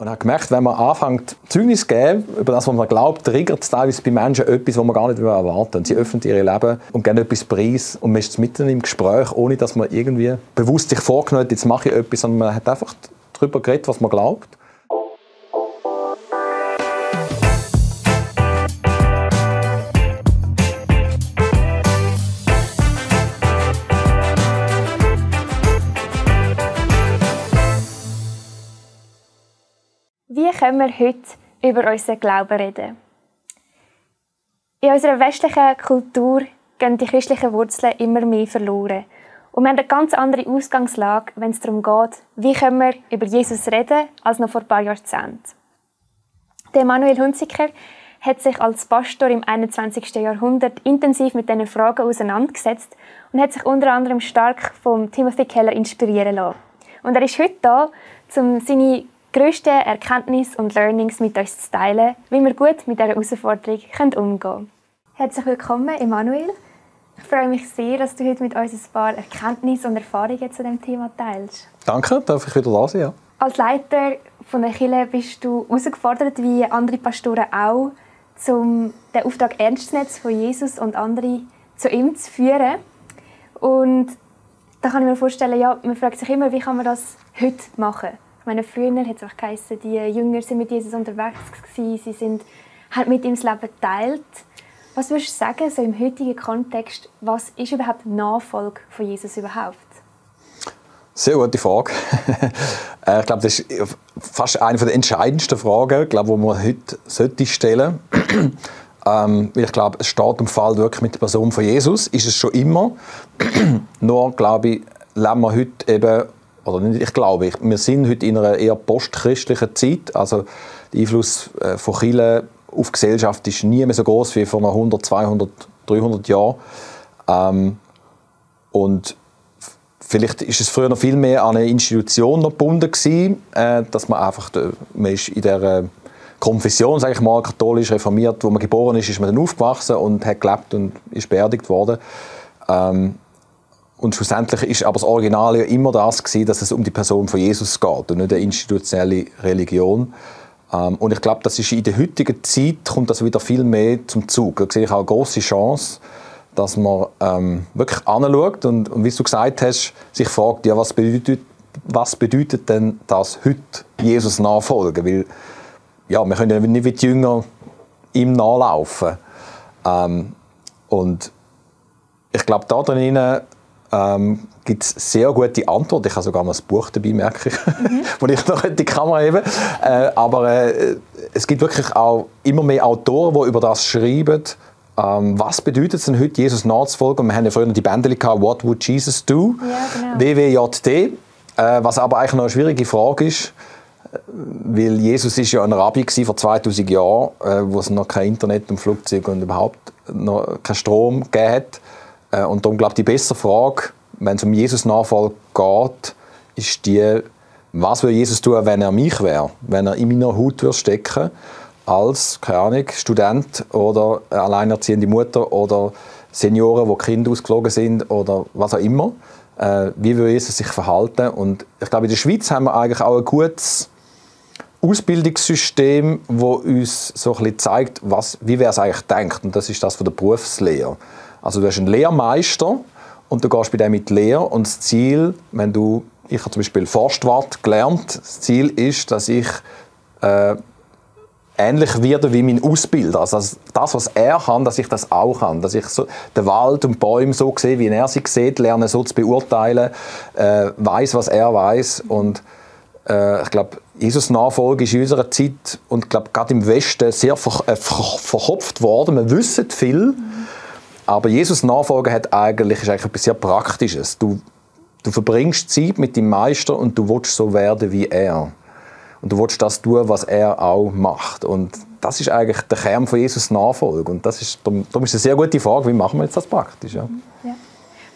Und habe gemerkt, wenn man anfängt, Zeugnis zu geben, über das, was man glaubt, triggert es teilweise bei Menschen etwas, was man gar nicht erwarten. Sie öffnen ihr Leben und geben etwas preis und man ist mitten im Gespräch, ohne dass man irgendwie bewusst sich vorgenommen hat, jetzt mache ich etwas, sondern man hat einfach darüber geredet, was man glaubt. Wie können wir heute über unseren Glauben reden? In unserer westlichen Kultur gehen die christlichen Wurzeln immer mehr verloren. Und wir haben eine ganz andere Ausgangslage, wenn es darum geht, wie können wir über Jesus reden, als noch vor ein paar Jahrzehnten. Der Emanuel Hunziker hat sich als Pastor im 21. Jahrhundert intensiv mit diesen Fragen auseinandergesetzt und hat sich unter anderem stark von Timothy Keller inspirieren lassen. Und er ist heute da, um seine grössten Erkenntnisse und Learnings mit uns zu teilen, wie wir gut mit dieser Herausforderung umgehen können. Herzlich willkommen, Emanuel. Ich freue mich sehr, dass du heute mit uns ein paar Erkenntnisse und Erfahrungen zu diesem Thema teilst. Danke, darf ich wieder da sein? Ja. Als Leiter von der Kirche bist du herausgefordert, wie andere Pastoren auch, um den Auftrag ernst zu nehmen von Jesus und andere zu ihm zu führen. Und da kann ich mir vorstellen, ja, man fragt sich immer, wie kann man das heute machen? Ich meine, früher hat es auch geheißen, die Jünger sind mit Jesus unterwegs gewesen, haben mit ihm das Leben geteilt. Was würdest du sagen, so im heutigen Kontext, was ist überhaupt Nachfolge von Jesus überhaupt? Sehr gute Frage. Ich glaube, das ist fast eine der entscheidendsten Fragen, die man heute stellen sollte. Ich glaube, es steht und fällt wirklich mit der Person von Jesus. Ist es schon immer. Nur, glaube ich, leben wir heute eben, oder nicht, ich glaube, wir sind heute in einer eher postchristlichen Zeit. Also der Einfluss von Kirche auf die Gesellschaft ist nie mehr so groß wie vor 100, 200, 300 Jahren. Und vielleicht ist es früher noch viel mehr an eine Institution noch gebunden gewesen, dass man einfach, man ist in der Konfession, sage ich mal, katholisch reformiert, wo man geboren ist, ist man dann aufgewachsen und hat gelebt und ist beerdigt worden. Und schlussendlich ist aber das Original ja immer das gewesen, dass es um die Person von Jesus geht und nicht eine institutionelle Religion. Und ich glaube, das ist in der heutigen Zeit kommt das wieder viel mehr zum Zug. Da sehe ich auch eine grosse Chance, dass man wirklich anschaut und wie du gesagt hast, sich fragt, ja, was bedeutet denn das heute Jesus nachfolgen? Weil ja, wir können ja nicht wie die Jünger ihm nachlaufen. Und ich glaube, da drin gibt es sehr gute Antworten. Ich habe sogar noch ein Buch dabei, merke ich, wo ich noch in die Kamera hebe. Aber es gibt wirklich auch immer mehr Autoren, die über das schreiben. Was bedeutet es denn heute, Jesus nachzufolgen? Wir haben ja früher die Bändchen gehabt, «What would Jesus do?» Ja, genau. WWJD. Was aber eigentlich noch eine schwierige Frage ist, weil Jesus ist ja ein Rabbi vor 2000 Jahren, wo es noch kein Internet und Flugzeug und überhaupt noch keinen Strom gegeben hat. Und darum glaube ich, die bessere Frage, wenn es um Jesus Nachfolge geht, ist die, was würde Jesus tun, wenn er mich wäre? Wenn er in meiner Haut stecken würde, als, keine Ahnung, Student oder alleinerziehende Mutter oder Senioren, die Kinder ausgeflogen sind oder was auch immer. Wie würde Jesus sich verhalten? Und ich glaube, in der Schweiz haben wir eigentlich auch ein gutes Ausbildungssystem, das uns so ein bisschen zeigt, wie wer es eigentlich denkt. Und das ist das von der Berufslehre. Also du hast einen Lehrmeister und du gehst bei dem mit Lehre und das Ziel, ich habe zum Beispiel Forstwart gelernt, das Ziel ist, dass ich ähnlich werde wie mein Ausbilder. Also das, was er kann, dass ich das auch kann. Dass ich so den Wald und die Bäume so sehe, wie er sie sieht, lerne so zu beurteilen, weiß, was er weiß. Und ich glaube, Jesus Nachfolge ist in unserer Zeit und ich glaube, gerade im Westen sehr verkopft worden. Wir wissen viel. Aber Jesus Nachfolge ist eigentlich etwas sehr Praktisches. Du verbringst Zeit mit dem Meister und du willst so werden wie er. Und du willst das tun, was er auch macht. Und das ist eigentlich der Kern von Jesus Nachfolge. Und darum ist es eine sehr gute Frage, wie machen wir jetzt das praktisch? Ja. Ja.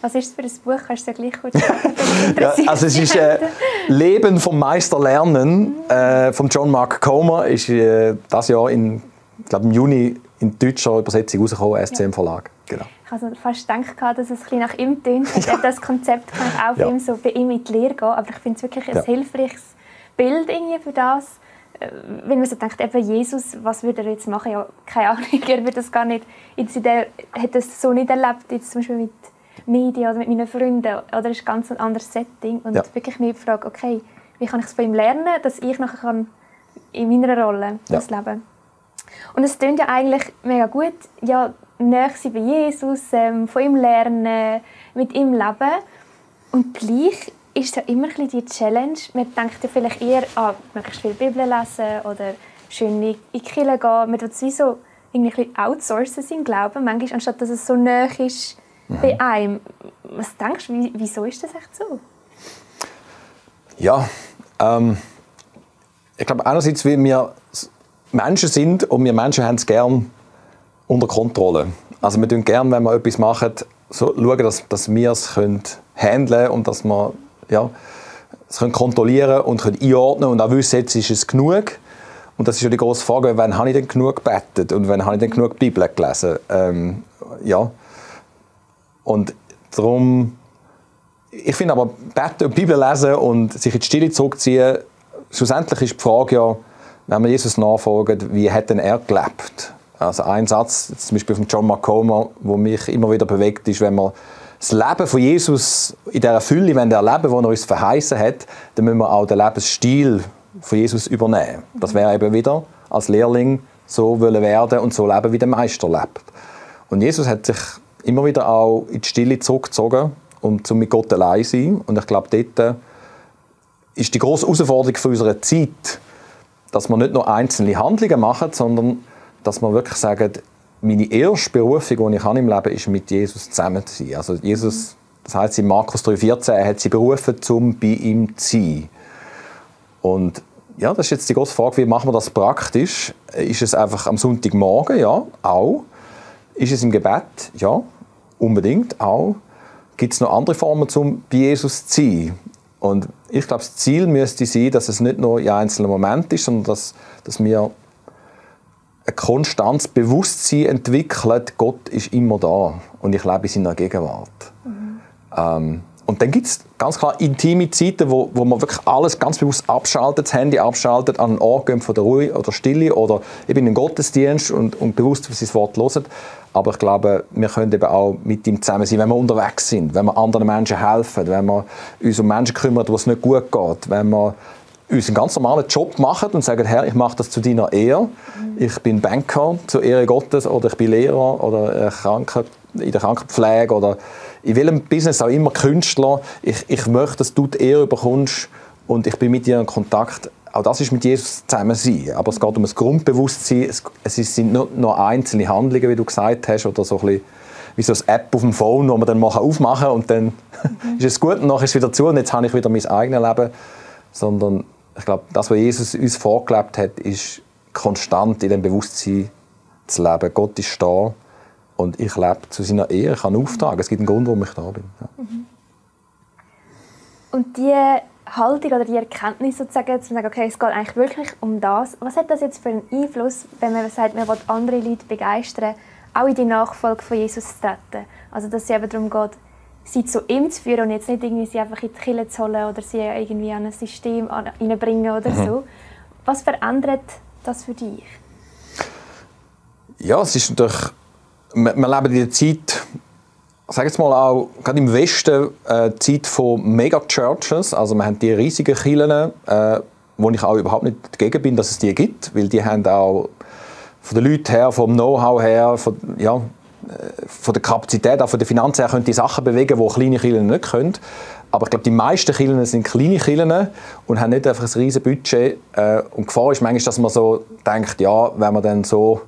Was ist es für ein Buch? Kannst du es gleich kurz sagen? Ja, also es ist «Leben vom Meister lernen» von John Mark Comer. Ist das Jahr im Juni in deutscher Übersetzung rausgekommen, SCM Verlag. Genau. Ich habe fast gedacht, dass es ein bisschen nach ihm tönt. Ja. Das Konzept kann auch bei ihm in die Lehre gehen. Aber ich finde es wirklich ein hilfreiches Bild für das, wenn man so denkt, eben Jesus, was würde er jetzt machen? Ja, keine Ahnung, er würde das gar nicht, hat das so nicht erlebt, jetzt zum Beispiel mit Medien oder mit meinen Freunden, oder ist ein ganz anderes Setting und wirklich mir die Frage, okay, wie kann ich es von ihm lernen, dass ich nachher kann in meiner Rolle das leben. Und es klingt ja eigentlich mega gut, ja, näher sein bei Jesus, von ihm lernen, mit ihm leben. Und gleich ist es ja immer ein bisschen die Challenge. Man denkt ja vielleicht eher an möglichst viel Bibel lesen oder schön in die Kirche gehen. Man tut es wie so irgendwie outsourcen, seinen Glauben, manchmal, anstatt dass es so nahe ist bei einem. Was denkst du, wieso ist das echt so? Ja, ich glaube einerseits, weil wir Menschen sind und wir Menschen haben es gerne unter Kontrolle. Also wir tun gerne, wenn wir etwas machen, so schauen, dass wir es handeln können und dass wir es kontrollieren und einordnen und auch wissen, jetzt ist es genug. Und das ist ja die grosse Frage, wann habe ich denn genug gebetet und wann habe ich denn genug Bibel gelesen? Und darum, ich finde aber, beten und Bibel lesen und sich in die Stille zurückziehen, schlussendlich ist die Frage ja, wenn wir Jesus nachfolgen, wie hat denn er gelebt? Also ein Satz, zum Beispiel von John McComber, der mich immer wieder bewegt, ist, wenn wir das Leben von Jesus in dieser Fülle erleben, wo er uns verheißen hat, dann müssen wir auch den Lebensstil von Jesus übernehmen. Das wäre eben wieder als Lehrling so werden und so leben, wie der Meister lebt. Und Jesus hat sich immer wieder auch in die Stille zurückgezogen, um mit Gott allein zu sein. Und ich glaube, dort ist die grosse Herausforderung für unsere Zeit, dass wir nicht nur einzelne Handlungen machen, sondern dass wir wirklich sagen, meine erste Berufung, die ich im Leben habe, ist mit Jesus zusammen zu sein. Also Jesus, das heißt in Markus 3,14, er hat sie berufen, um bei ihm zu sein. Und ja, das ist jetzt die grosse Frage, wie machen wir das praktisch? Ist es einfach am Sonntagmorgen? Ja, auch. Ist es im Gebet? Ja, unbedingt, auch. Gibt es noch andere Formen, um bei Jesus zu sein? Und ich glaube, das Ziel müsste sein, dass es nicht nur in einzelnen Momenten ist, sondern dass wir ein konstantes Bewusstsein entwickeln, Gott ist immer da und ich lebe in seiner Gegenwart. Und dann gibt es ganz klar intime Zeiten, wo man wirklich alles ganz bewusst abschaltet, das Handy abschaltet, an einen Ort geht von der Ruhe oder Stille oder eben in den Gottesdienst und bewusst auf sein Wort hören. Aber ich glaube, wir können eben auch mit ihm zusammen sein, wenn wir unterwegs sind, wenn wir anderen Menschen helfen, wenn wir uns um Menschen kümmern, denen es nicht gut geht, wenn wir unseren ganz normalen Job machen und sagen, Herr, ich mache das zu deiner Ehre. Ich bin Banker zur Ehre Gottes oder ich bin Lehrer oder in der Krankenpflege oder in welchem Business auch immer Künstler. Ich möchte, dass du die Ehre bekommst und ich bin mit dir in Kontakt. Auch das ist mit Jesus zusammen sein. Aber es geht um ein Grundbewusstsein. Es sind nicht nur einzelne Handlungen, wie du gesagt hast, oder so ein bisschen wie so eine App auf dem Phone, die man dann aufmachen kann und dann ist es gut und nachher ist es wieder zu und jetzt habe ich wieder mein eigenes Leben. Sondern ich glaube, das, was Jesus uns vorgelebt hat, ist konstant in dem Bewusstsein zu leben. Gott ist da und ich lebe zu seiner Ehre. Ich kann einen Auftrag. Es gibt einen Grund, warum ich da bin. Ja. Und die Haltung oder die Erkenntnis sozusagen, zu sagen, okay, es geht eigentlich wirklich um das. Was hat das jetzt für einen Einfluss, wenn man sagt, man will andere Leute begeistern, auch in die Nachfolge von Jesus zu treten? Also, dass es eben darum geht, sie zu ihm zu führen und jetzt nicht irgendwie sie einfach in die Kirche zu holen oder sie irgendwie an ein System reinbringen oder so. Was verändert das für dich? Ja, es ist natürlich, wir leben in der Zeit, sage jetzt mal auch, gerade im Westen, Zeit von Mega-Churches. Also wir haben die riesigen Kirchen, wo ich auch überhaupt nicht dagegen bin, dass es die gibt, weil die haben auch von den Leuten her, vom Know-how her, von der Kapazität, auch von der Finanzen her, können die Sachen bewegen, die kleine Kirchen nicht können. Aber ich glaube, die meisten Kirchen sind kleine Kirchen und haben nicht einfach ein riesiges Budget. Und die Gefahr ist manchmal, dass man so denkt, ja, wenn man dann so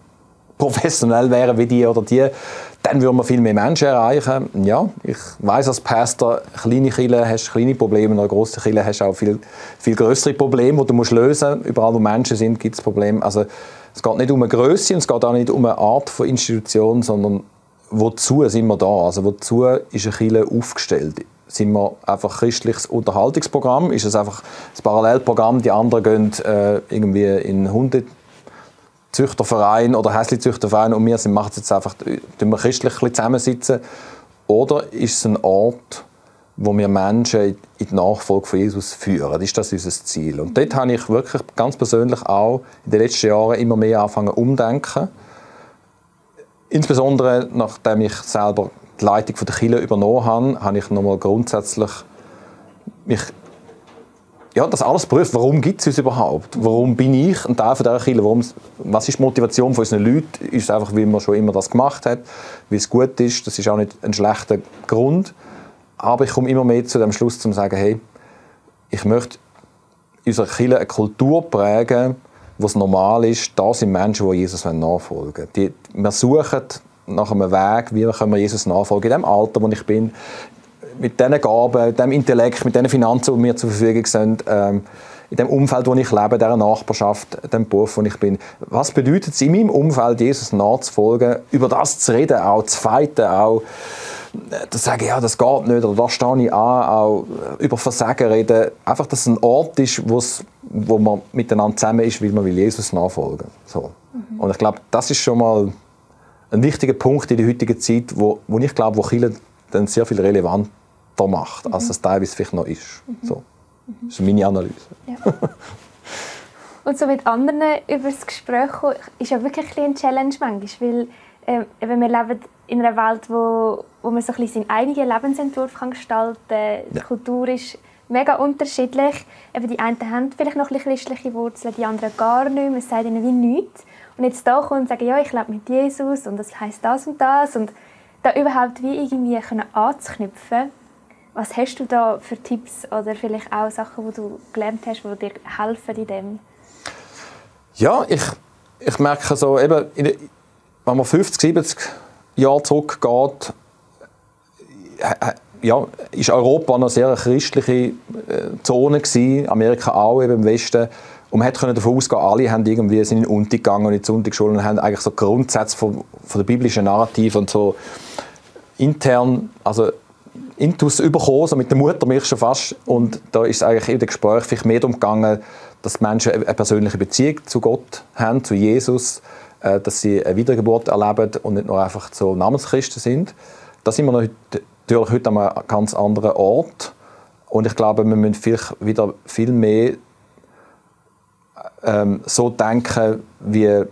professionell wäre wie die oder die, dann würde man viel mehr Menschen erreichen. Ja, ich weiss als Pastor, kleine Kirchen hast kleine Probleme, in einer grossen Kirche hast du auch viel, viel größere Probleme, die du lösen musst. Überall, wo Menschen sind, gibt es Probleme. Also, es geht nicht um eine Grösse und es geht auch nicht um eine Art von Institution, sondern wozu sind wir da? Also wozu ist eine Kirche aufgestellt? Sind wir einfach christliches Unterhaltungsprogramm? Ist es einfach ein Parallelprogramm? Die anderen gehen irgendwie in Hundezüchterverein oder Häsli-Züchterverein und wir machen es jetzt einfach, wir christlich zusammensitzen? Oder ist es ein Ort, wo wir Menschen in die Nachfolge von Jesus führen. Ist das unser Ziel? Und dort habe ich wirklich ganz persönlich auch in den letzten Jahren immer mehr angefangen umdenken. Insbesondere nachdem ich selber die Leitung der Kirche übernommen habe, habe ich nochmal grundsätzlich mich das alles prüft. Warum gibt es uns überhaupt? Warum bin ich ein Teil von dieser Kirche? Was ist die Motivation von unseren Leuten? Ist es einfach, wie man schon immer das gemacht hat? Wie es gut ist? Das ist auch nicht ein schlechter Grund. Aber ich komme immer mehr zu dem Schluss, zu sagen, hey, ich möchte unserer Kirche eine Kultur prägen, wo es normal ist, da sind Menschen, die Jesus nachfolgen wollen. Wir suchen nach einem Weg, wie können wir Jesus nachfolgen, in dem Alter, wo ich bin, mit diesen Gaben, mit dem Intellekt, mit den Finanzen, die mir zur Verfügung sind, in dem Umfeld, wo ich lebe, dieser Nachbarschaft, dem Beruf, wo ich bin. Was bedeutet es, in meinem Umfeld Jesus nachzufolgen, über das zu reden, auch zu fighten, auch zu sagen, ja, das geht nicht, oder da stehe ich an, auch über Versagen reden. Einfach, dass es ein Ort ist, wo man miteinander zusammen ist, weil man Jesus nachfolgen. So. Und ich glaube, das ist schon mal ein wichtiger Punkt in der heutigen Zeit, wo ich glaube, wo Kirche dann sehr viel relevanter macht, als es teilweise vielleicht noch ist. So. Das ist meine Analyse. Ja. Und so mit anderen über das Gespräch kommen, ist ja wirklich eine Challenge manchmal, weil wir leben in einer Welt, wo man so ein bisschen seinen eigenen Lebensentwurf gestalten kann. Die Kultur ist mega unterschiedlich. Eben die einen haben vielleicht noch ein bisschen christliche Wurzeln, die anderen gar nicht. Man sagt ihnen wie nichts. Und jetzt da kommen und sagen, ja, ich lebe mit Jesus und das heisst das und das. Und da überhaupt wie irgendwie anzuknüpfen. Was hast du da für Tipps oder vielleicht auch Sachen, die du gelernt hast, die dir helfen in dem? Ja, ich merke so, eben, wenn man 50, 70 Jahre zurückgeht, ist Europa eine sehr christliche Zone gewesen, Amerika auch, eben im Westen. Und man konnte davon ausgehen, alle haben irgendwie sind in den Unti gegangen und in die Sonntagsschule und haben eigentlich so Grundsätze von der biblischen Narrativ und so intern, also Intus bekommen, so mit der Muttermilch schon fast. Und da ist es eigentlich in dem Gespräch vielleicht mehr darum gegangen, dass die Menschen eine persönliche Beziehung zu Gott haben, zu Jesus, dass sie eine Wiedergeburt erleben und nicht nur einfach so Namenschristen sind. Da sind wir natürlich heute an einem ganz anderen Ort. Und ich glaube, wir müssen vielleicht wieder viel mehr so denken, wie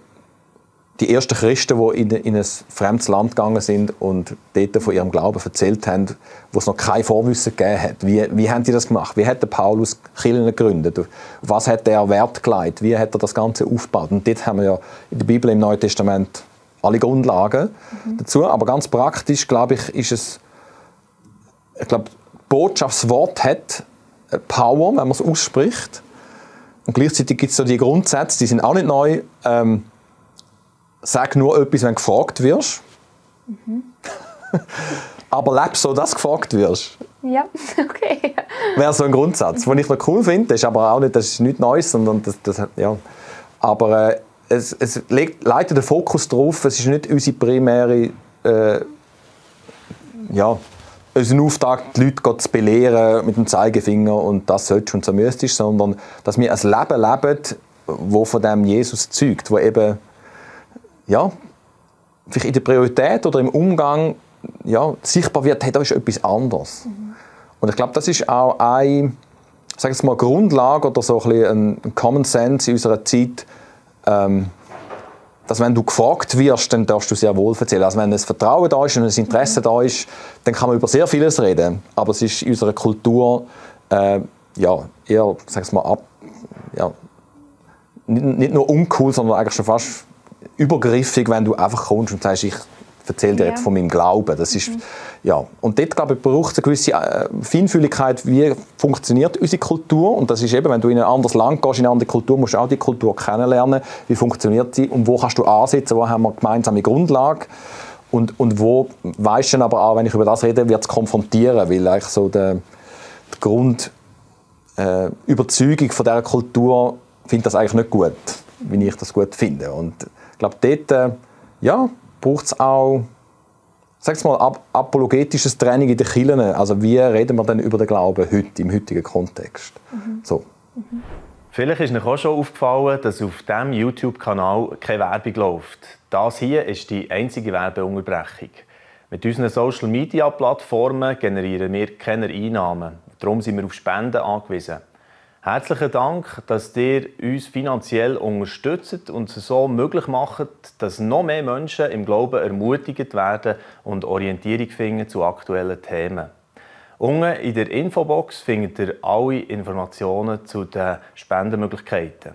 die ersten Christen, die in ein fremdes Land gegangen sind und dort von ihrem Glauben erzählt haben, wo es noch kein Vorwissen gegeben hat. Wie haben die das gemacht? Wie hat der Paulus Kirchen gegründet? Was hat er Wert gelegt? Wie hat er das Ganze aufgebaut? Und dort haben wir ja in der Bibel im Neuen Testament alle Grundlagen dazu. Aber ganz praktisch, glaube ich, ist es, ich glaube, Botschaftswort hat Power, wenn man es ausspricht. Und gleichzeitig gibt es so die Grundsätze, die sind auch nicht neu. Sag nur etwas, wenn du gefragt wirst. Aber leb so, dass du gefragt wirst. Ja, okay. Wäre so ein Grundsatz, den ich noch cool finde. Das ist aber auch nicht, das ist nichts Neues, sondern ja. Aber es leitet den Fokus darauf. Es ist nicht unsere primäre unseren Auftrag, die Leute zu belehren mit dem Zeigefinger und das sollst und so müsstest, sondern dass wir ein Leben leben, das von dem Jesus zeugt, wo eben vielleicht in der Priorität oder im Umgang sichtbar wird, hey, da ist etwas anderes. Und ich glaube, das ist auch eine Grundlage oder so ein Common Sense in unserer Zeit, dass wenn du gefragt wirst, dann darfst du sehr wohl erzählen. Also wenn ein Vertrauen da ist und ein Interesse da ist, dann kann man über sehr vieles reden. Aber es ist in unserer Kultur eher, nicht nur uncool, sondern eigentlich schon fast übergriffig, wenn du einfach kommst und sagst, ich erzähle dir jetzt von meinem Glauben. Das ist, Und dort, glaube ich, braucht es eine gewisse Feinfühligkeit, wie funktioniert unsere Kultur. Und das ist eben, wenn du in ein anderes Land gehst, in eine andere Kultur, musst du auch die Kultur kennenlernen. Wie funktioniert sie und wo kannst du ansetzen, wo haben wir gemeinsame Grundlage. Und wo weisst du dann aber auch, wenn ich über das rede, wird es konfrontieren, weil eigentlich so die Grundüberzeugung von dieser Kultur findet das eigentlich nicht gut, wie ich das gut finde. Und ich glaube, dort braucht es auch apologetisches Training in den Kirchen. Also wie reden wir denn über den Glauben heute, im heutigen Kontext? So. Vielleicht ist euch auch schon aufgefallen, dass auf diesem YouTube-Kanal keine Werbung läuft. Das hier ist die einzige Werbeunterbrechung. Mit unseren Social-Media-Plattformen generieren wir keine Einnahmen. Darum sind wir auf Spenden angewiesen. Herzlichen Dank, dass ihr uns finanziell unterstützt und es so möglich macht, dass noch mehr Menschen im Glauben ermutigt werden und Orientierung finden zu aktuellen Themen. Unten in der Infobox findet ihr alle Informationen zu den Spendenmöglichkeiten.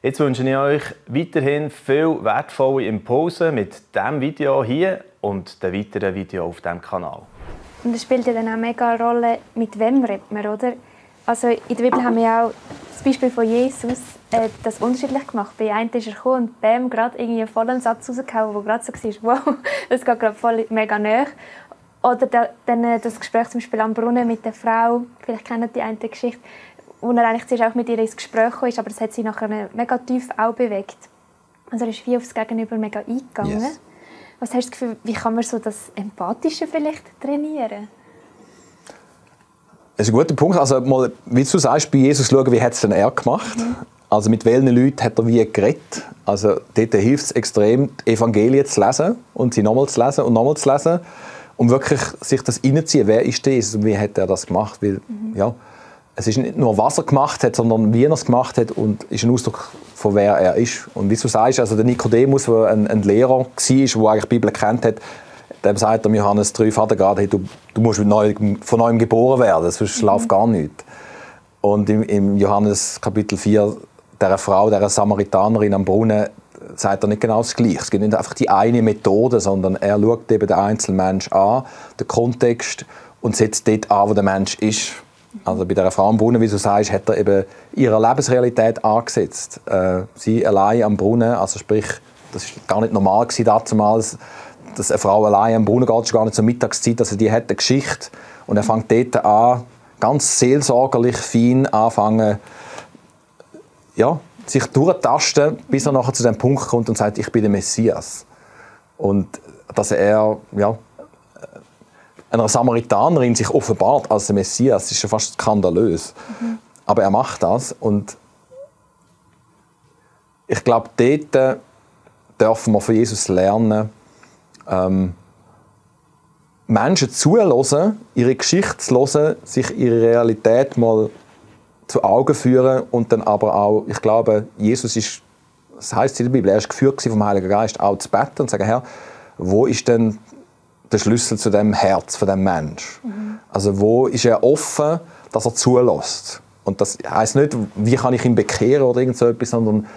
Jetzt wünsche ich euch weiterhin viel wertvolle Impulse mit diesem Video hier und den weiteren Videos auf diesem Kanal. Und es spielt ja dann auch mega eine Rolle, mit wem redet man, oder? Also in der Bibel haben wir ja auch das Beispiel von Jesus das unterschiedlich gemacht. Bei einem ist er gekommen und bam, gerade irgendwie einen vollen Satz rausgehauen, der gerade so war, wow, das geht gerade voll mega nahe. Oder dann das Gespräch zum Beispiel am Brunnen mit der Frau, vielleicht kennt ihr die eine Geschichte, wo er eigentlich zuerst auch mit ihr ins Gespräch kam, aber das hat sie nachher mega tief auch bewegt. Also er ist wie aufs Gegenüber mega eingegangen. Yes. Was hast du das Gefühl, wie kann man so das Empathische vielleicht trainieren? Das ist ein guter Punkt. Also mal, wie du sagst, bei Jesus schauen, wie hat es denn er gemacht? Also mit welchen Leuten hat er wie geredet? Also dort hilft es extrem, die Evangelien zu lesen und sie nochmal zu lesen und nochmal zu lesen, um wirklich sich das reinzuziehen. Wer ist Jesus und wie hat er das gemacht? Weil, ja, es ist nicht nur, was er gemacht hat, sondern wie er es gemacht hat und ist ein Ausdruck von wer er ist. Und wie du sagst, also der Nikodemus, der ein Lehrer war, der eigentlich die Bibel kennt hat, dem sagt der Johannes 3, Vater gerade, hey, du musst von neuem geboren werden, sonst läuft gar nichts. Und im Johannes Kapitel 4, dieser Frau, dieser Samaritanerin am Brunnen, sagt er nicht genau das Gleiche. Es gibt nicht einfach die eine Methode, sondern er schaut eben den einzelnen Menschen an, den Kontext, und setzt dort an, wo der Mensch ist. Also bei dieser Frau am Brunnen, wie du sagst, hat er eben ihre Lebensrealität angesetzt. Sie allein am Brunnen, also sprich, das war gar nicht normal damals, dass eine Frau allein am Brunnen geht, ist gar nicht zur Mittagszeit, also die hat eine Geschichte und er fängt dort an, ganz seelsorgerlich, fein anfangen, ja, sich durchzutasten, bis er nachher zu dem Punkt kommt und sagt, ich bin der Messias. Und dass er, ja, einer Samaritanerin sich offenbart als der Messias, ist schon fast skandalös. Aber er macht das und ich glaube, dort dürfen wir von Jesus lernen, Menschen zuhören, ihre Geschichte zu hören, sich ihre Realität mal zu Augen führen und dann aber auch, ich glaube, Jesus ist, das heisst in der Bibel, er ist geführt vom Heiligen Geist, auch zu beten und zu sagen, Herr, wo ist denn der Schlüssel zu dem Herz von dem Mensch? Also wo ist er offen, dass er zulässt? Und das heisst nicht, wie kann ich ihn bekehren oder irgend so etwas, sondern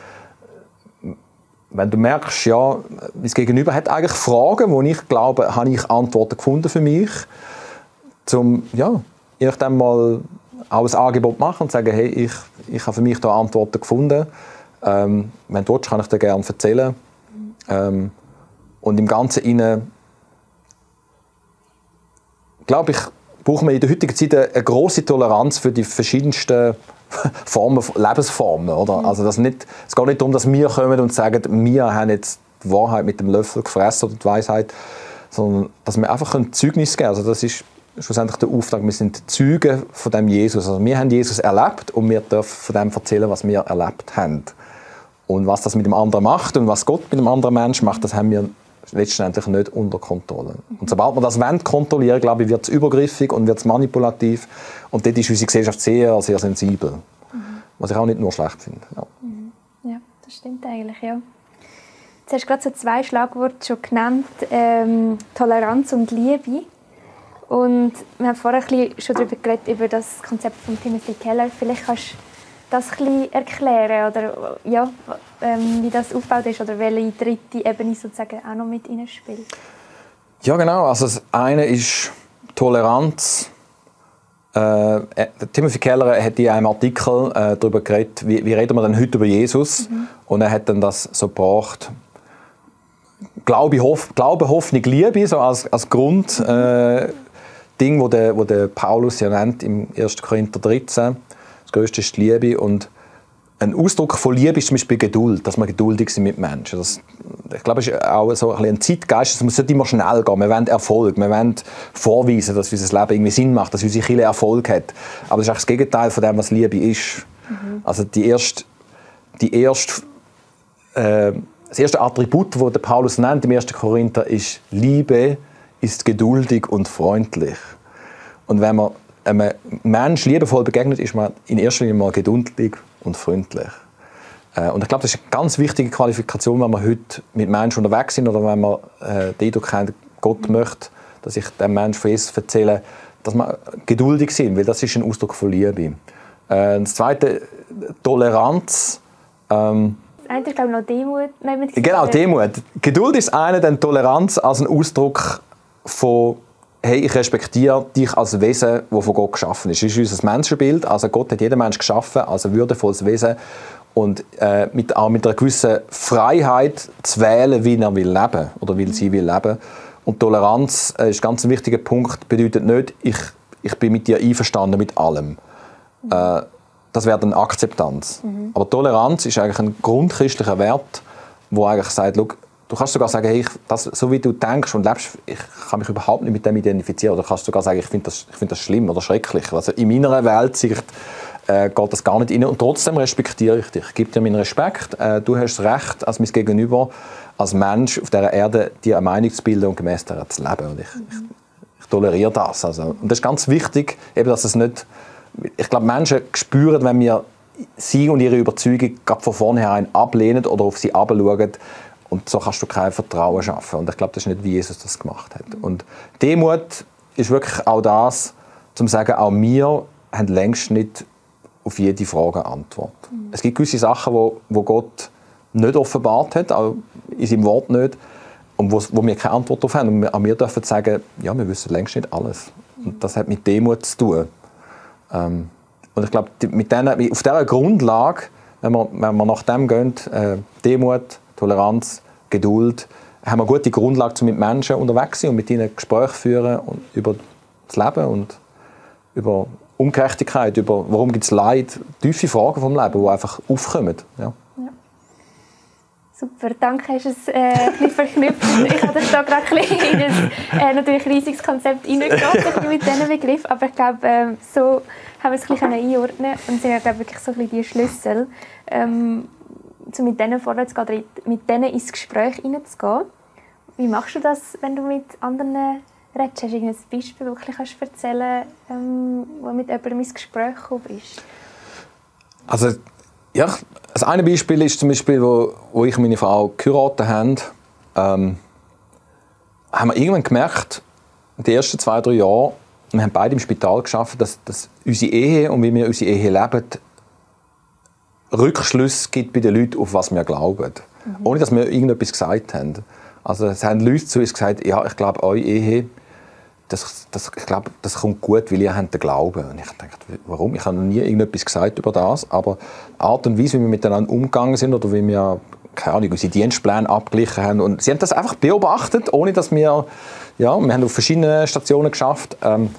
wenn du merkst, ja, das Gegenüber hat eigentlich Fragen, wo ich glaube, habe ich Antworten gefunden für mich, zum, ja, je nachdem mal auch ein Angebot machen und sagen, hey, ich habe für mich da Antworten gefunden. Wenn du willst, kann ich dir gerne erzählen. Und im Ganzen innen, glaube ich, braucht man in der heutigen Zeit eine grosse Toleranz für die verschiedensten Lebensformen. Oder? Also es geht nicht darum, dass wir kommen und sagen, wir haben jetzt die Wahrheit mit dem Löffel gefressen oder die Weisheit, sondern dass wir einfach ein Zeugnis geben. Also das ist schlussendlich der Auftrag. Wir sind Zeugen von dem Jesus. Also wir haben Jesus erlebt und wir dürfen von dem erzählen, was wir erlebt haben. Und was das mit dem anderen macht und was Gott mit dem anderen Menschen macht, das haben wir letztendlich nicht unter Kontrolle. Und sobald wir das kontrollieren, glaube ich, wird es übergriffig und wird es manipulativ. Und dort ist unsere Gesellschaft sehr, sehr sensibel. Was ich auch nicht nur schlecht finde. Ja, ja, das stimmt eigentlich, ja. Jetzt hast du gerade so 2 Schlagworte schon genannt, Toleranz und Liebe. Und wir haben vorher ein bisschen schon darüber geredet, über das Konzept von Timothy Keller. Vielleicht kannst du das ein bisschen erklären, oder, ja, wie das aufgebaut ist oder welche dritte Ebene sozusagen auch noch mit spielt. Ja, genau. Also das eine ist Toleranz. Timothy Keller hat in einem Artikel darüber geredet, wie reden wir denn heute über Jesus. Und er hat dann das so gebracht, Glaube, Hoffnung, Liebe, so als Grund. Ding, wo der Paulus ja nennt im 1. Korinther 13. Das Größte ist die Liebe. Und ein Ausdruck von Liebe ist zum Beispiel Geduld, dass wir geduldig sind mit Menschen. Ich glaube, es ist auch so ein Zeitgeist, es muss nicht immer schnell gehen. Wir wollen Erfolg, wir wollen vorweisen, dass unser Leben irgendwie Sinn macht, dass unsere Kirche Erfolg hat. Aber das ist eigentlich das Gegenteil von dem, was Liebe ist. Also das erste Attribut, das Paulus nennt im 1. Korinther, ist Liebe ist geduldig und freundlich. Und wenn man einem Menschen liebevoll begegnet, ist man in erster Linie mal geduldig und freundlich. Und ich glaube, das ist eine ganz wichtige Qualifikation, wenn wir heute mit Menschen unterwegs sind oder wenn wir den Eindruck haben, Gott möchte, dass ich dem Menschen von Jesus erzähle, dass wir geduldig sind, weil das ist ein Ausdruck von Liebe. Das Zweite, Toleranz. Das eine ist, glaube ich, noch Demut. Genau, Demut. Geduld ist eine, dann Toleranz als ein Ausdruck von «Hey, ich respektiere dich als Wesen, das von Gott geschaffen ist». Das ist unser Menschenbild. Also Gott hat jeden Menschen geschaffen als ein würdevolles Wesen und auch mit einer gewissen Freiheit zu wählen, wie er will leben oder wie sie will leben. Und Toleranz ist ganz ein wichtiger Punkt. Bedeutet nicht, ich bin mit dir einverstanden mit allem. Das wäre dann Akzeptanz. Aber Toleranz ist eigentlich ein grundchristlicher Wert, wo eigentlich sagt, schau, du kannst sogar sagen, hey, so wie du denkst und lebst, ich kann mich überhaupt nicht mit dem identifizieren. Oder du kannst sogar sagen, ich finde das schlimm oder schrecklich. Also in meiner Weltsicht geht das gar nicht rein. Und trotzdem respektiere ich dich. Ich gebe dir meinen Respekt. Du hast das Recht, als mein Gegenüber, als Mensch auf dieser Erde, dir eine Meinung zu bilden und gemäss der zu leben. Und ich toleriere das. Also, und das ist ganz wichtig, eben, dass es nicht... Ich glaube, Menschen spüren, wenn wir sie und ihre Überzeugung gerade von vornherein ablehnen oder auf sie herabschauen. Und so kannst du kein Vertrauen schaffen. Und ich glaube, das ist nicht, wie Jesus das gemacht hat. Und Demut ist wirklich auch das, zum zu sagen, auch wir haben längst nicht auf jede Frage eine Antwort. Es gibt gewisse Sachen, wo Gott nicht offenbart hat, auch in seinem Wort nicht, und wo wir keine Antwort darauf haben. Und wir dürfen sagen, ja, wir wissen längst nicht alles. Und das hat mit Demut zu tun. Und ich glaube, auf dieser Grundlage, wenn wir nach dem gehen, Demut, Toleranz, Geduld, haben wir eine gute Grundlage, um mit Menschen unterwegs zu sein und mit ihnen Gespräche führen und über das Leben und über Ungerechtigkeit, über warum gibt es Leid, tiefe Fragen vom Leben, die einfach aufkommen. Ja. Ja. Super, danke, hast du es ein bisschen verknüpft. Ich habe das da gerade in ein natürlich riesiges Konzept reingebracht mit diesen Begriffen, aber ich glaube, so haben wir es ein bisschen einordnen und sind ja, glaube ich, wirklich so ein bisschen die Schlüssel, um mit denen vorwärts zu gehen, mit denen ins Gespräch hineinzugehen. Wie machst du das, wenn du mit anderen redest? Hast du ein Beispiel, das du wirklich erzählen kannst, wo mit jemandem ins Gespräch gekommen bist? Also, ja, das eine Beispiel ist zum Beispiel, wo ich und meine Frau geheiratet haben, haben wir irgendwann gemerkt, in den ersten 2-3 Jahren, wir haben beide im Spital gearbeitet, dass unsere Ehe und wie wir unsere Ehe leben, Rückschlüsse gibt bei den Leuten, auf was wir glauben. Ohne, dass wir irgendetwas gesagt haben. Also es haben Leute zu uns gesagt, ja, ich glaube, eure Ehe, ich glaube, das kommt gut, weil ihr habt den Glauben. Und ich dachte, warum? Ich habe noch nie irgendetwas gesagt über das, aber die Art und Weise, wie wir miteinander umgegangen sind oder wie wir, keine Ahnung, unsere Dienstpläne abgeglichen haben. Und sie haben das einfach beobachtet, ohne dass wir haben auf verschiedenen Stationen geschafft, hat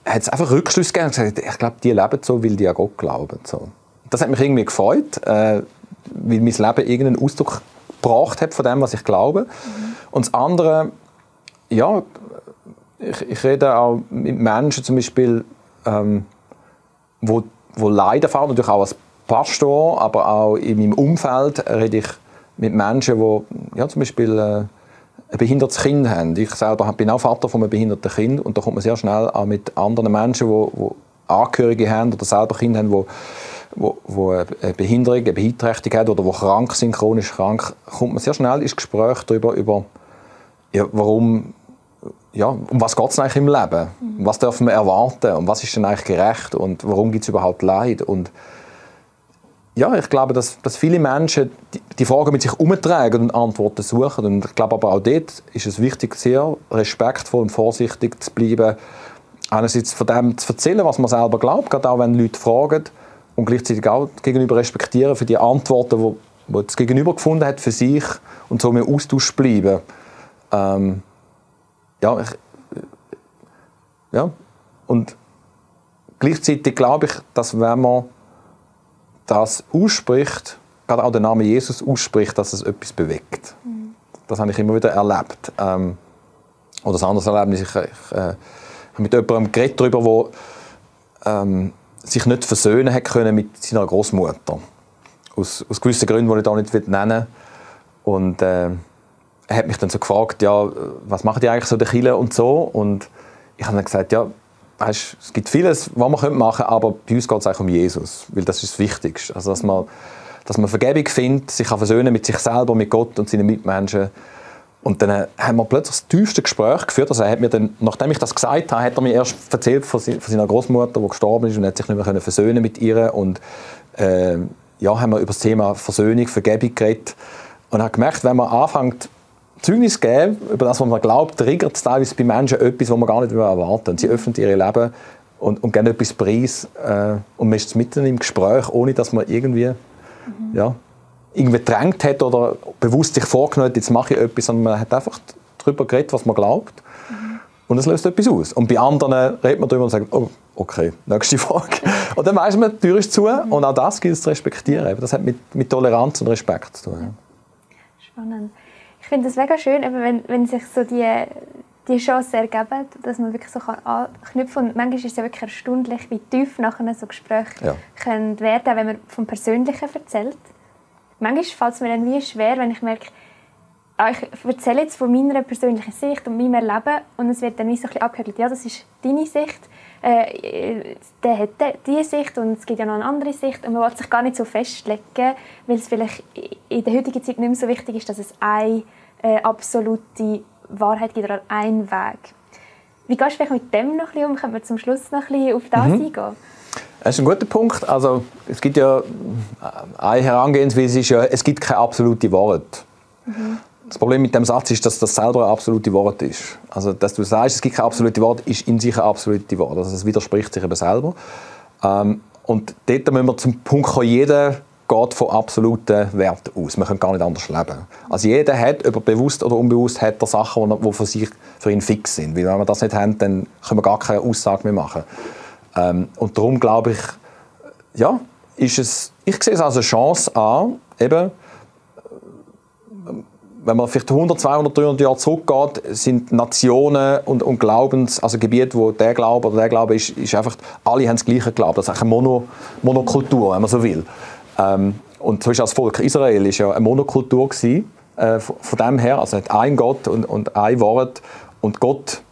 es einfach Rückschlüsse gegeben und gesagt, ich glaube, die leben so, weil die an Gott glauben. So. Das hat mich irgendwie gefreut, weil mein Leben irgendeinen Ausdruck gebracht hat von dem, was ich glaube. Und das andere, ja, ich rede auch mit Menschen zum Beispiel, wo Leid erfahren, natürlich auch als Pastor, aber auch in meinem Umfeld rede ich mit Menschen, die zum Beispiel ein behindertes Kind haben. Ich selber bin auch Vater von einem behinderten Kind und da kommt man sehr schnell auch mit anderen Menschen, die Angehörige haben oder selber Kinder haben, die eine Behinderung, eine Beeinträchtigung haben oder die krank sind, chronisch krank, kommt man sehr schnell ins Gespräch darüber, warum, um was geht es eigentlich im Leben? Was dürfen wir erwarten? Und was ist denn eigentlich gerecht? Und warum gibt es überhaupt Leid? Und ja, ich glaube, dass viele Menschen die Fragen mit sich umtragen und Antworten suchen. Und ich glaube aber auch dort ist es wichtig, sehr respektvoll und vorsichtig zu bleiben. Einerseits von dem zu erzählen, was man selber glaubt, gerade auch wenn Leute fragen. Und gleichzeitig auch gegenüber respektieren für die Antworten, die das Gegenüber gefunden hat für sich. Und so im Austausch bleiben. Und gleichzeitig glaube ich, dass wenn man das ausspricht, gerade auch den Namen Jesus ausspricht, dass es etwas bewegt. Das habe ich immer wieder erlebt. Oder das andere Erlebnis, ich habe mit jemandem geredet darüber, der sich nicht versöhnen hat können mit seiner Großmutter. Aus gewissen Gründen, die ich da nicht nennen will. Und er hat mich dann so gefragt, ja, was machen die eigentlich so in der Kirche und so. Und ich habe dann gesagt, ja, weißt, es gibt vieles, was man machen könnte, aber bei uns geht es eigentlich um Jesus, weil das ist das Wichtigste. Also, dass man Vergebung findet, sich versöhnen mit sich selber, mit Gott und seinen Mitmenschen. Und dann haben wir plötzlich das tiefste Gespräch geführt. Also er hat mir dann, nachdem ich das gesagt habe, hat er mir erst erzählt von seiner Großmutter, die gestorben ist und hat sich nicht mehr versöhnen mit ihr. Und ja, haben wir über das Thema Versöhnung, Vergebung geredet. Und hat gemerkt, wenn man anfängt, Zeugnis zu geben, über das, was man glaubt, triggert es teilweise bei Menschen etwas, was man gar nicht erwarten. Sie öffnen ihr Leben und geben etwas preis. Und man ist mitten im Gespräch, ohne dass man irgendwie gedrängt hat oder bewusst sich vorgenommen hat, jetzt mache ich etwas, sondern man hat einfach darüber geredet, was man glaubt. Und es löst etwas aus. Und bei anderen redet man darüber und sagt, oh, okay, nächste Frage. Und dann weiss man, die Tür ist zu und auch das gilt es zu respektieren. Das hat mit Toleranz und Respekt zu tun. Spannend. Ich finde es mega schön, wenn sich so die Chance ergeben, dass man wirklich so anknüpfen kann. Und manchmal ist es ja wirklich erstaunlich, wie tief nachher so Gespräche können werden, wenn man vom Persönlichen erzählt. Manchmal fällt es mir dann wie schwer, wenn ich merke, ich erzähle jetzt von meiner persönlichen Sicht und meinem Erleben und es wird dann wie so ein bisschen abgehört, ja, das ist deine Sicht, der hat diese Sicht und es gibt ja noch eine andere Sicht und man will sich gar nicht so festlegen, weil es vielleicht in der heutigen Zeit nicht mehr so wichtig ist, dass es eine absolute Wahrheit gibt oder einen Weg. Wie gehst du mit dem noch ein bisschen um? Können wir zum Schluss noch ein bisschen auf das eingehen? Das ist ein guter Punkt. Also, es gibt ja eine Herangehensweise, ist ja, es gibt keine absolute Wahrheit. Das Problem mit dem Satz ist, dass das selber eine absolute Wahrheit ist. Also, dass du sagst, es gibt keine absolute Wahrheit, ist in sich eine absolute Wahrheit. Also, es widerspricht sich eben selber. Und dort müssen wir zum Punkt kommen, jeder geht von absoluten Werten aus. Man kann gar nicht anders leben. Also jeder hat, ob er bewusst oder unbewusst, hat er Sachen, die für ihn fix sind. Weil wenn wir das nicht haben, dann können wir gar keine Aussage mehr machen. Und darum glaube ich, ja, ich sehe es als eine Chance an, eben, wenn man vielleicht 100, 200, 300 Jahre zurückgeht, sind Nationen und also Gebiete, wo der Glaube ist einfach, alle haben das Gleiche geglaubt. Das ist eine Monokultur, wenn man so will. Und zum Beispiel das Volk Israel war ja eine Monokultur gewesen, von dem her, also hat ein Gott und ein Wort und Gott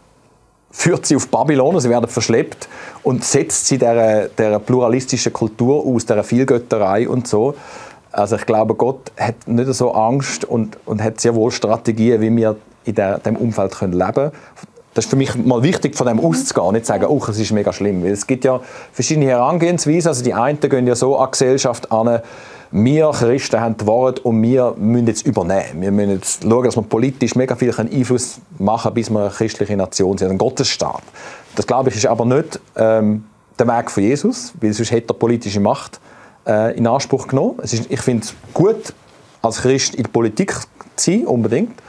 führt sie auf Babylon, sie werden verschleppt und setzt sie dieser pluralistischen Kultur aus, dieser Vielgötterei und so. Also ich glaube, Gott hat nicht so Angst und hat sehr wohl Strategien, wie wir in diesem Umfeld leben können. Das ist für mich mal wichtig, von dem auszugehen, nicht zu sagen, oh, es ist mega schlimm. Weil es gibt ja verschiedene Herangehensweisen. Also die einen gehen ja so an die Gesellschaft an, wir Christen haben die Wahrheit und wir müssen jetzt übernehmen. Wir müssen jetzt schauen, dass wir politisch mega viel Einfluss machen können, bis wir eine christliche Nation sind, ein Gottesstaat. Das, glaube ich, ist aber nicht der Weg von Jesus, weil sonst hätte er politische Macht in Anspruch genommen. Ich finde es gut, als Christ in der Politik zu sein, unbedingt.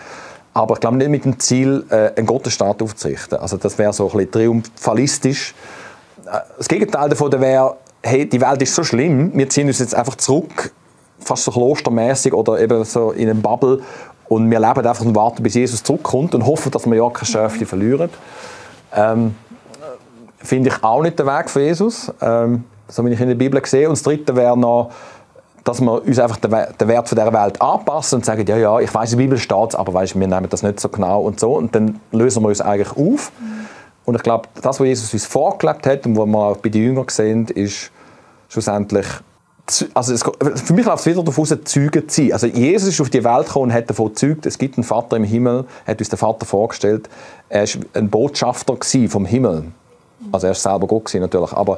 Aber ich glaube nicht mit dem Ziel, einen Gottesstaat aufzurichten. Also das wäre so ein bisschen triumphalistisch. Das Gegenteil davon wäre, hey, die Welt ist so schlimm, wir ziehen uns jetzt einfach zurück, fast so klostermäßig oder eben so in einem Bubble und wir leben einfach und warten, bis Jesus zurückkommt und hoffen, dass wir ja keine Schäfchen verlieren. Finde ich auch nicht der Weg von Jesus, so wie ich in der Bibel sehe. Und das Dritte wäre noch, dass wir uns einfach den Wert von dieser Welt anpassen und sagen, ja, ich weiss, in der Bibel steht es, aber weiss, wir nehmen das nicht so genau und so. Und dann lösen wir uns eigentlich auf. Und ich glaube, das, was Jesus uns vorgelebt hat und was wir auch bei den Jüngern sehen, ist schlussendlich, also für mich läuft es wieder darauf aus, Zeuge zu sein. Also Jesus ist auf die Welt gekommen und hat davon gezeugt, es gibt einen Vater im Himmel, hat uns den Vater vorgestellt. Er war ein Botschafter vom Himmel. Also er war selber Gott natürlich, aber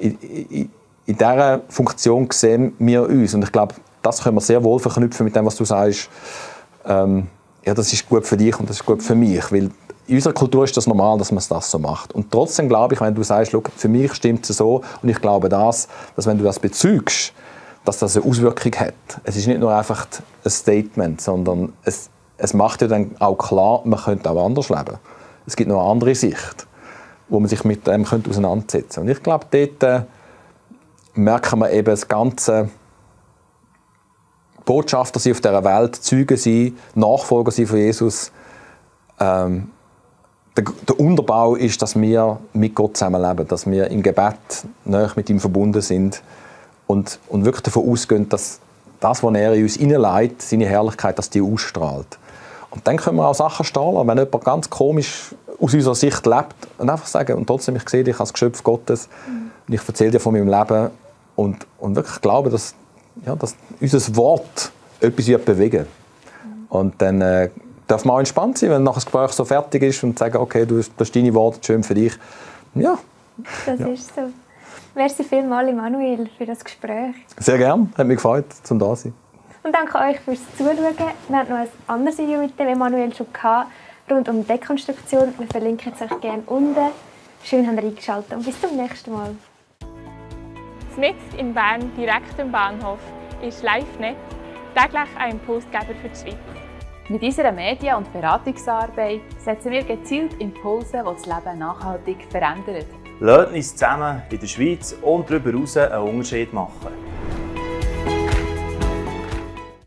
in dieser Funktion sehen wir uns. Und ich glaube, das können wir sehr wohl verknüpfen mit dem, was du sagst. Ja, das ist gut für dich und das ist gut für mich. Weil in unserer Kultur ist das normal, dass man das so macht. Und trotzdem glaube ich, wenn du sagst, für mich stimmt es so, und ich glaube dass wenn du das bezeugst, dass das eine Auswirkung hat. Es ist nicht nur einfach ein Statement, sondern es macht ja dann auch klar, man könnte auch anders leben. Es gibt noch eine andere Sicht, wo man sich mit dem auseinandersetzen könnte. Und ich glaube, dort merken wir eben das ganze Botschafter sein auf dieser Welt, Zeugen sein, Nachfolger sein von Jesus. Der Unterbau ist, dass wir mit Gott zusammenleben, dass wir im Gebet nahe mit ihm verbunden sind und wirklich davon ausgehen, dass das, was er in uns hineinlegt, seine Herrlichkeit, dass die ausstrahlt. Und dann können wir auch Sachen stehen lassen, wenn jemand ganz komisch aus unserer Sicht lebt und einfach sagen, und trotzdem, ich sehe dich als Geschöpf Gottes und ich erzähle dir von meinem Leben und wirklich glaube, dass unser Wort etwas bewegen wird. Und dann darf man auch entspannt sein, wenn nach das Gespräch so fertig ist und sagen, okay, das ist deine Worte, schön für dich. Ja. Das ist so. Merci vielmals, Emanuel, für das Gespräch. Sehr gerne, hat mich gefreut, zum da sein. Und danke euch fürs Zuschauen. Wir hatten noch ein anderes Video mit dem Emanuel schon gehabt, rund um Dekonstruktion. Wir verlinken es euch gerne unten. Schön, habt ihr eingeschaltet und bis zum nächsten Mal. Mitten in Bern, direkt am Bahnhof, ist LiveNet, täglich ein Impulsgeber für die Schweiz. Mit unserer Medien- und Beratungsarbeit setzen wir gezielt Impulse, die das Leben nachhaltig verändern. Lasst uns zusammen in der Schweiz und darüber hinaus einen Unterschied machen.